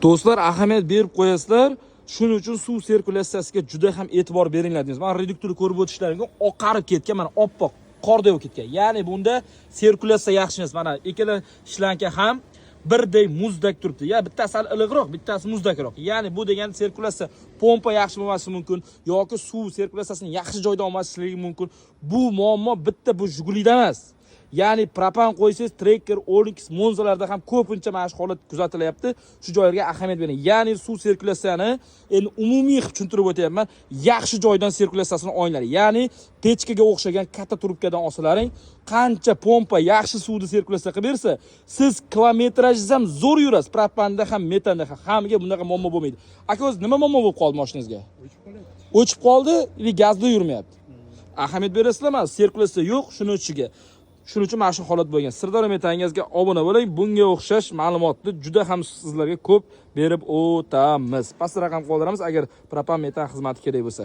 Do'stlar, ahamiyat berib qo'yasizlar. Shuning uchun suv sirkulyatsiyasiga juda ham e'tibor beringlar deymiz. Mana, reduktorni ko'rib o'tishlaring mumkin, oqarib ketgan, mana, oppoq qorday bo'lib ketgan. Ya'ni bunda sirkulyatsiya yaxshi emas. Mana, ikkala shlanka ham birdek muzdek turibdi. Ya bittasi sal iliqroq, bittasi muzdakroq. Ya'ni bu degani sirkulyatsiya, pompa yaxshi bo'lmasligi mumkin yoki suv sirkulyatsiyasini yaxshi joyda olmasligi mumkin. Bu muammo bitta bu Jigulida emas. Ya'ni propan qo'ysangiz, Tracker, Onix, Monzalarda ham ko'pincha mana shu holat kuzatilyapti. Shu joylarga ahamiyat bering. Ya'ni suv sirkulyatsiyani endi umumiy qilib tushuntirib o'tyapman. Yaxshi joydan sirkulyatsiyasini olinglar. Ya'ni pechkaga o'xshagan katta trubkadan olsalaring, qancha pompa yaxshi suvni sirkulyatsiya qilib bersa, siz kilometrajingiz ham zo'r yurasiz. Propanda ham, metanda ham hamga bunaqa muammo bo'lmaydi. Aka, o'zi nima muammo bo'lib qoldi mashinangizga? O'chib qolyapti. O'chib qoldi или gazda yurmayapti? Ahamiyat berasizlarmi? Sirkulyatsiya yo'q shuni ichiga. Shuning uchun mana shu holat bo'lgan. Sirdaryo Metangazga obuna bo'ling. Bunga o'xshash ma'lumotni juda ham sizlarga ko'p berib o'tamiz. Pastda raqam qoldiramiz agar propan metan xizmati kerak bo'lsa.